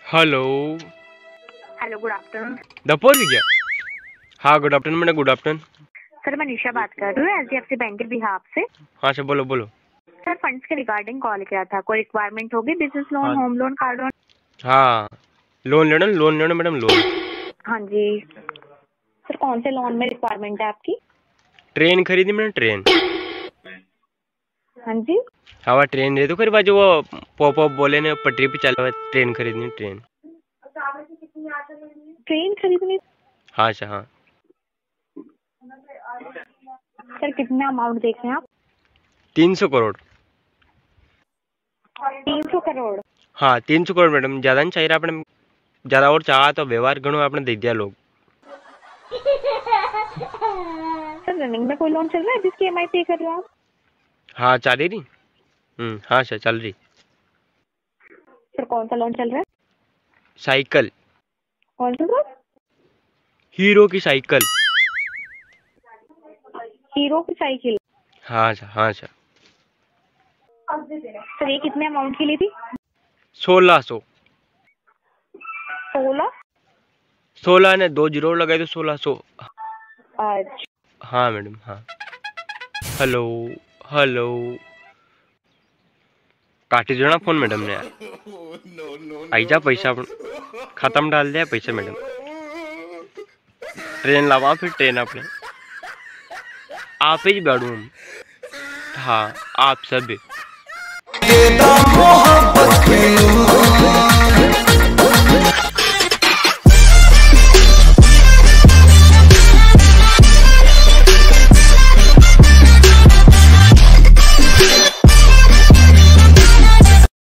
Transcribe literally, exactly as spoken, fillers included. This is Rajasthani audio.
हेलो। हेलो, गुड आफ्टरनून। दोपहर हुई गया? हाँ, गुड आफ्टरनून मैडम, गुड आफ्टरनून। सर, मैं निशा बात कर रही हूँ एचडीएफसी बैंक के बिहाफ से। हाँ सर, बोलो, बोलो। सर, फंड्स के रिगार्डिंग कॉल किया था। कोई रिक्वायरमेंट होगी, बिजनेस लोन, हाँ। होम लोन, कार लोन? हाँ, लोन लेना, लोन लेना मैडम, लोन। हाँ जी। सर, कौन से लोन में रिक्वायरमेंट है आपकी? ट्रेन खरीदनी मैडम, ट्रेन। हाँ जी। हाँ, वा ट्रेन रे तो खरी बाजू वो पोप पोप बोले ने पटरी पे चले, वा ट्रेन खरीदनी, ट्रेन। ट्रेन खरीदनी? हाँ सर, हाँ। सर, कितना अमाउंट देख रहे हैं आप? तीन सौ करोड़। तीन सौ करोड़? हाँ, तीन सौ करोड़ मैडम, ज्यादा नी चाहिए आपने, ज्यादा और चाहा तो व्यवहार घणो आपने दे दिया लोग। सर, रनिंग में कोई लोन चल रहा है जिसकी ईएमआई पे कर रहे हो आप? हाँ, चल रही। हम्म, हाँ सर, चल रही। सर, कौन सा लोन चल रहा है? साइकिल। कौन सा सर? हीरो की साइकिल। हीरो की साइकिल? हाँ सर, हाँ सर। सर, ये कितने अमाउंट की ली थी? सोलह सौ। सोलह? सोलह ने दो जीरो लगाई दो, सोलह सौ। अच्छा। हाँ मैडम, हाँ। हेलो, हेलो। काटी देना फोन मैडम ने यार। आई जा पैसा, अपन खाता में डाल दिया पैसा मैडम। ट्रेन लावा फिर ट्रेन अपने। आप ही बैठू हम। हाँ, आप सब।